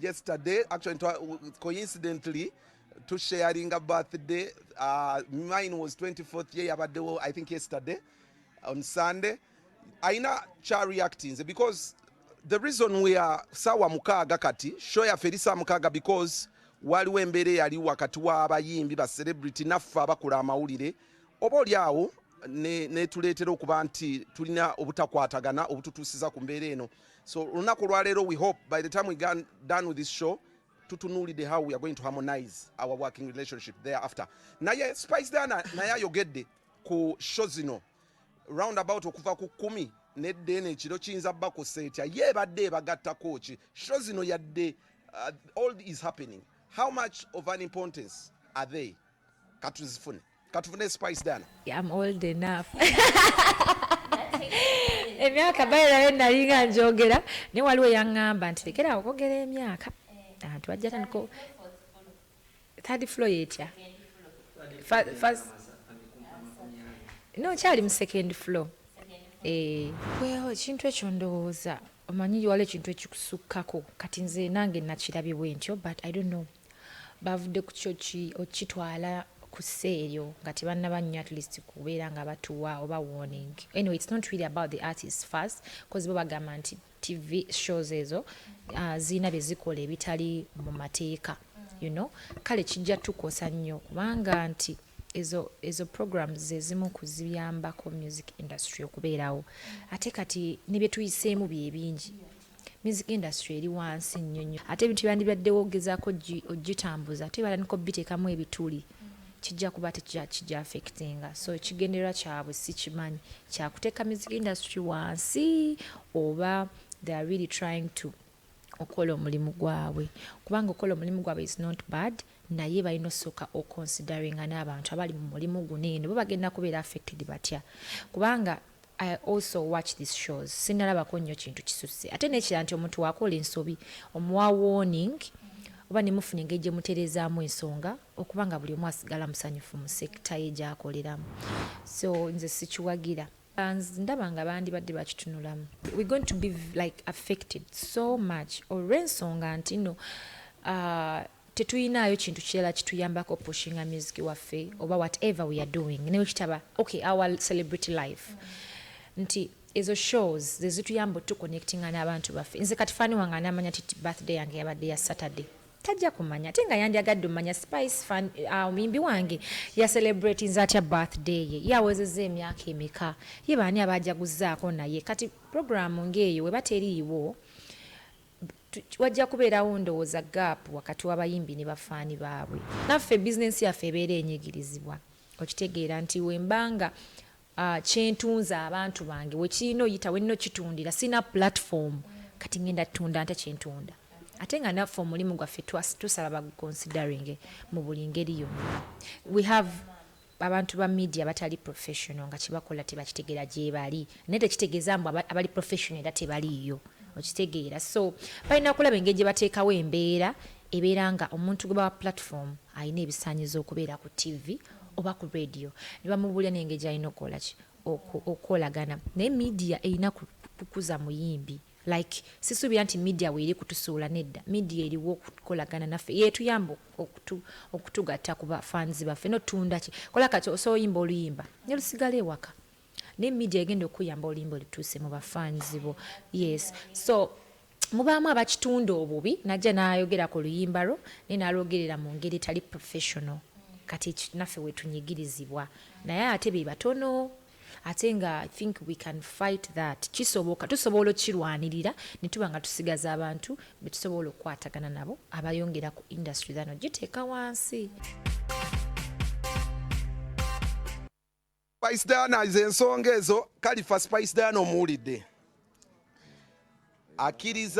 Yesterday, actually, coincidentally, to sharing a birthday. Mine was 24th year, yabaddewo, I think, yesterday on Sunday. Ayina kya reactinze because the reason we are sawa 6 kati, show yaffe eri saa 6, because waliwo embeera eyali wakati w'abayimbi ba celebrity naffe abakola amawulire, oba oli awo netuleetera okuba nti tulina obutakwatagana obututuusiza ku mbeera eno. So olunaku olwaleero, we hope by the time we get done with this show, tutunuulidde how we are going to harmonize our working relationship thereafter. Naye Spice Diana naye ayogedde ku show zino roundabout okuva ku 10 nedda eno ekiro, kiyinza bakosa etya? Ye ebadde ebagattako ki show zino? Yadde all is happening, how much of an importance are they? Katuzifune, katufune Spice Diana. I'm old enough. Emyaka bayirayo nalinga njogera, naye waliwo yaŋŋamba nti lekera okwogera emyaka, abantu bajja tandika. Third floor yetya? First no, kyali mu second floor. Well, ekintu ekyo ndowooza omanyi waliwo ekintu ekikusukkako. Kati nze nange nakirabye bwe ntyo, but I don't know bavudde ku kyo okitwala ku sseeryo nga tebannaba nnyo, at least kubeera nga batuwa oba warning. Anyway, it's not really about the artists first, cause bo bagamba nti TV shows ezo zirina bye zikola ebitali mu mateeka. Kale kijja tukosa nnyo kubanga nti ezo programs zezimu ku ziyambako music industry okubeerawo. Ate kati ne bye tuyiseemu bye bingi, music industry eri wansi nnyo nnyo, ate ebintu byandibaddewo ogezaako ogitambuza, ate batandika obiteekamu ebituli, kijja kuba tekijja kijja affectinga. So ekigendererwa kyabwe si kimanyi kyakuteeka music industry wansi oba they are really trying to okukola omulimu gwabwe, kubanga okukola omulimu gwabwe is not bad, naye balina osooka oconsideringa n'abantu abali mu mulimu guno eno, bo bagenda kubeera affected batya? Kubanga I also watch these shows, sinalabako nnyo kintu kisusse. Ate nekira nti omuntu wakola ensobi omuwa warning oba nemufuna engeri gye mutereezaamu ensonga, okuba nga buli omu asigala musanyufu mu sector ye gy'akoleramu. So nze sikiwagira. Ndaba nga bandibadde bakitunulamu. We're going to be like affected so much olw'ensonga nti no tetuyinaayo kintu kirala kituyambako pushinga music waffe oba whatever we are doing, newe kitaba okay, our celebrity life, nti ezo shows zezituyamba otuconnectinga n'abantu baffe. Nze kati fan wange anamanya nti birthday yange yabadde ya Saturday? Tajja kumanya, ate nga yandyagadde omanya Spice fan, omuyimbi wange yacelebratinze atya birthday ye, yawezezza emyaka emeka, ye baani abajaguzaako. Naye kati programu ng'eyo weba teriiwo, wajja kubeerawo ndowooza gap wakati w'abayimbi ne bafaani baabwe. Naffe bizinensi yaffe ebeera enyigirizibwa. Okitegeera nti wembanga kyentunza abantu bange wekirina oyita wenina okitundira, sirina platform, kati ngenda tunda nte kyentunda? Ate nga naffe omulimu gwaffe tusaba baguconsidering mu buli ngeri yonna. We have abantu ba media batali professional nga kibakola tebakitegeera gyebali, naye tekitegeeza mbu abali professional era tebaliiyo. Okitegeera? So balina kulaba engeri gye bateekawo embeera ebeera nga omuntu gwe bawa platform alina ebisaanyizo okubeera ku TV oba ku radio, ne bamubuulira n'engeri gy'alina okukola ki, okukolagana. Naye media erina kukuza muyimbi. Like sisuubira nti media weeri kutusuula, nedda. Media eriwo okukolagana naffe, yetuyamba okutugatta ku bafans baffe notunda ki kola. Kati osobola oyimba oluyimba ne lusigala ewaka, naye media egenda okuyamba oluyimba olutuuse mu bafans bo. Yes, so mubaamu abakitunda obubi, najja n'ayogera ku luyimba lwo naye n'alwogerera mu ngeri etali professional. Kati naffe wetunyigirizibwa, naye ate be batono. Ate nga I think we can fight that. Kisoboka, tusobola okirwanirira ne tuba nga tusigaza abantu betusobola okukwatagana nabo abayongera ku industry zano giteeka wansi. Spice Diana, ze ensonga ezo. Kalifa, Spice Diana omuwulidde akkiriza.